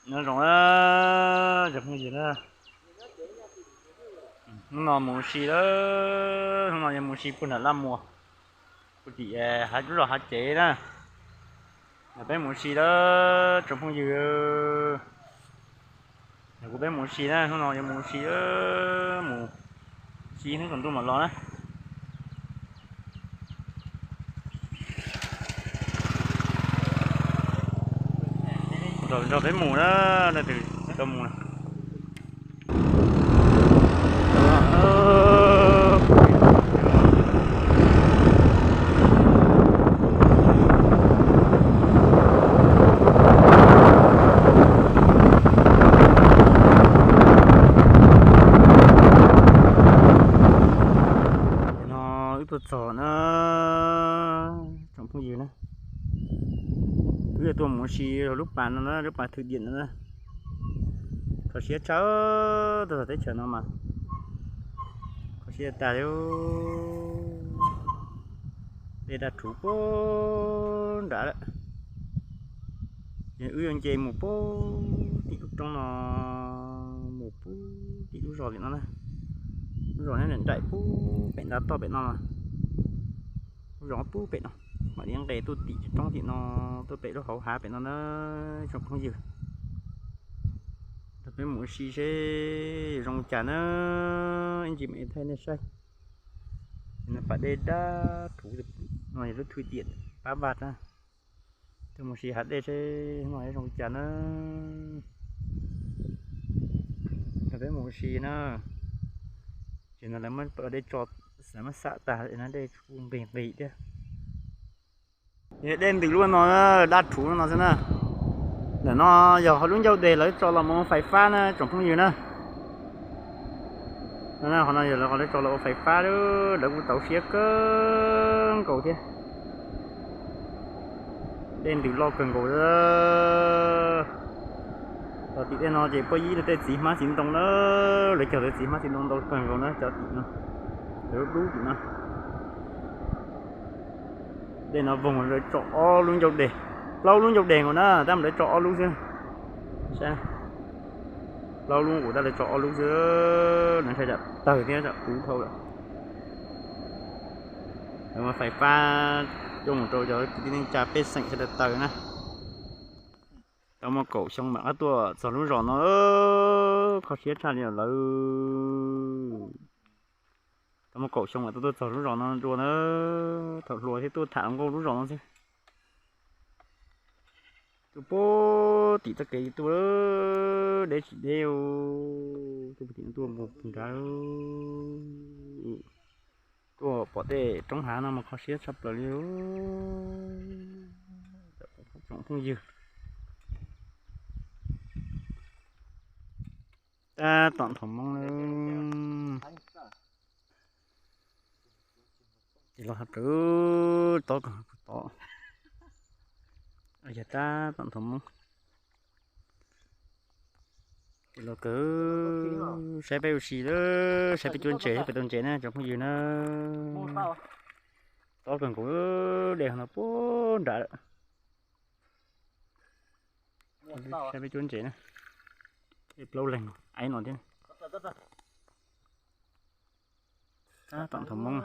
Nyob zoo na, tsoom phooj ywg na, hnub no mus ua si lawm, hnub no yuav mus ua si puag nram Laj Muas, puag tim lub zos Hav Cev na. Nrog peb mus ua si lawm tsoom phooj ywg. Nrog kuv peb mus ua si na, hnub no yuav mus ua si, mus si hnub tsaus ntuj mam los na. Nrog peb mus na, leej twg tsis tau mus na. No wb tuaj txog na, tsoom phooj ywg na. Wb yuav tuaj mus ua si lub pas no na, lub pas thwm diam no na. Kho siab tshaj, tuaj txog teb chaws no mas kho siab tag li. Dej daj rhuv puag nrad lawm. Wb yuav nce mus puag tim lub roob no, mus puag tim lub zos tim no na. Lub zos nyob nraim puag pem ntav toj pem no mas, lub zos puag pem no, mam li nqes tuaj tim roob tim no, tuaj pem lub hauv hav pem no na, tsoom phooj ywg. Nrog peb mus ua si seb zoo cas na, ib ntsis mam thaij nej saib. Pas dej daj rhuv no, lub thwm diam pab vaj na. Tuaj mus si hav dej seb no zoo cas na. Nrog peb mus ua si na. Ces no lawv muab dej tso, lawv muab xam tag no dej kuj nqis nqis thiab. Dej ntws lub no, daj rhuv no xwb na. Ntawm no yog lub ncauj dej lawv tso los ua fais fab na tsoom phooj ywg na. Qhov no yog lawv tso los ua fais fab, lawv kuj tau siab kawg nkaus thiab. Dej ntws loj kawg nkaus. Los tim dej no ces puab yib tej txiv hmab txiv ntoo na, lawv cog lawv txiv hmab txiv ntoo ntau kawg nkaus na cov tim no, cov dub dub tim no. Dej no voog lawv tso ob lub ncauj dej, plaub lub ncauj dej nkaus na, tab mas lawv tso ob lub xwb. Plaub lub nkaus tab lawv tso ob lub xwb, lawv ntshai tsam tawg thiab tsam puv dhau lawm. Lawv muab fais fab coj mus rau cov kwv tij neej tsa pej xeem sawv daws taws na. Tau muaj kaum xyoo mam qab tuaj txog lub zos no, kho siab tshaj li lawm. Tau muaj kaum xyoo mam tuaj txog lub zos no dua na, thaum hluas thiaj tuaj tham hluas nkauj lub zos no xwb. Tuaj puag tim txoj kev tuaj, deb tsis deb, tuaj puag tim no tuaj mus nrad, tuaj pom tej roob hav no mas kho siab tshaj plaws li. Tsoom phooj ywg, tab tom nthuav hmoov na. Ces los hauv plawv tob kawg, tob, yog tab tom nthuav hmoov. Ces los kawg, saib peb ua si lawm, saib peb cuab ntses thiab peb tau ntses na tsoom phooj ywg na. Tob kawg nkaus, dej no puag nrad lawm. Saib peb cuab ntses na, plaub leeg aiv no thiab. Tab tom nthuav hmoov,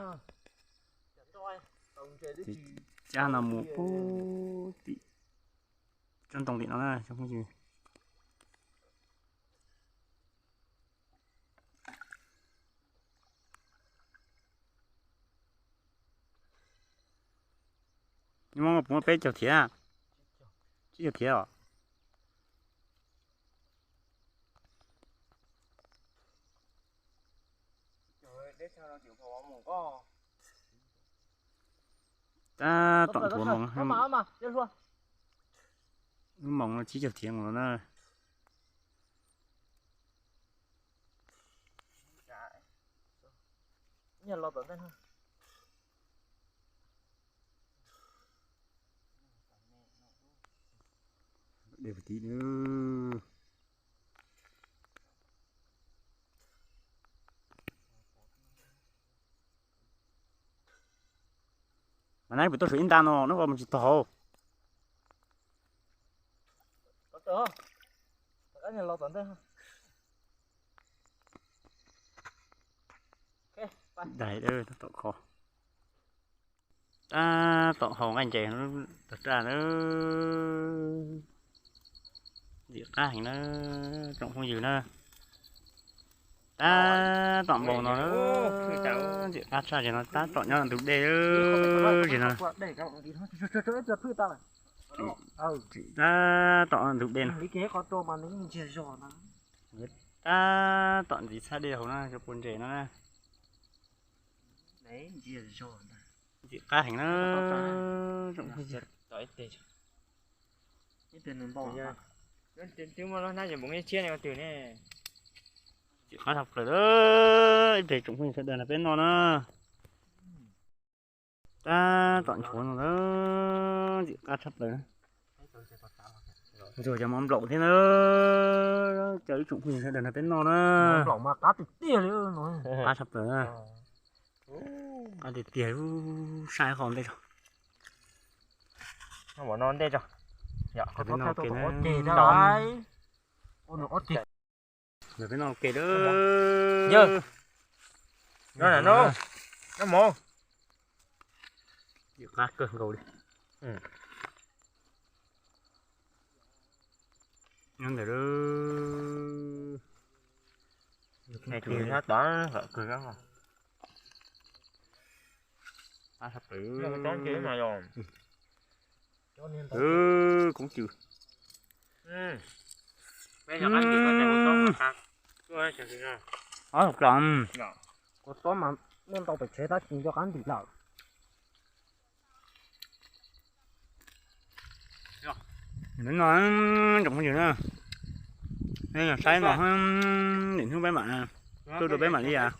cab no mus puag tim tsob ntoo tim no na tsoom phooj ywg. Nws muaj puv muaj peb caug thiav, tsib caug thiav os. Tab tom nthuav hmoov, lub moos no tsib caug thiav mus no na. Mas nab pem tuaj saum ib nta no nab mus tsis tog. Dais tab tom kho. Tab tom haus nqaij ntses tag raj na. Ntxim qab heev na, tsoom phooj ywg na. Tab tom npaum no na, ntxim qab tshaj zem no tab tom nyob ntug dej zem no. Tab tom ntug dej no. Tab tom ntxiv txhab dej hauv no cov pua ntses no na. Ntxim qab heev na. Ntxim qab tshaj plaws, ib pliag tsoom phooj ywg sawv daws nrog peb noj na. Tab tom nchuav no na, ntxim qab tshaj plaws. Ntxuag cov mov nplaum thiab na, coj ib tsoom phooj ywg sawv daws nrog peb noj na. Qab tshaj plaws, qab tiag tiag, saib qhov ntej tso. Ntej tso. Peb noj ke na. Ntawm peb noj ke na. Ntxim qab kawg nkaus li. Nyob ntawm koob cws. Ob, kua txob mas muaj ntau pem tsev tab sis nco qab ntim lawm. No tsoom phooj ywg na, nej saib no, niam hnub peb mam tuaj rau peb mam li as.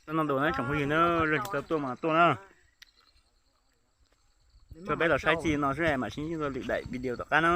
Tuaj noj dua na tsoom phooj ywg na, leej twg tsis tau tuaj mas tuaj na. Tso peb los saib txij no xwb mam sib ntsib dua lwm daim video tom qab na.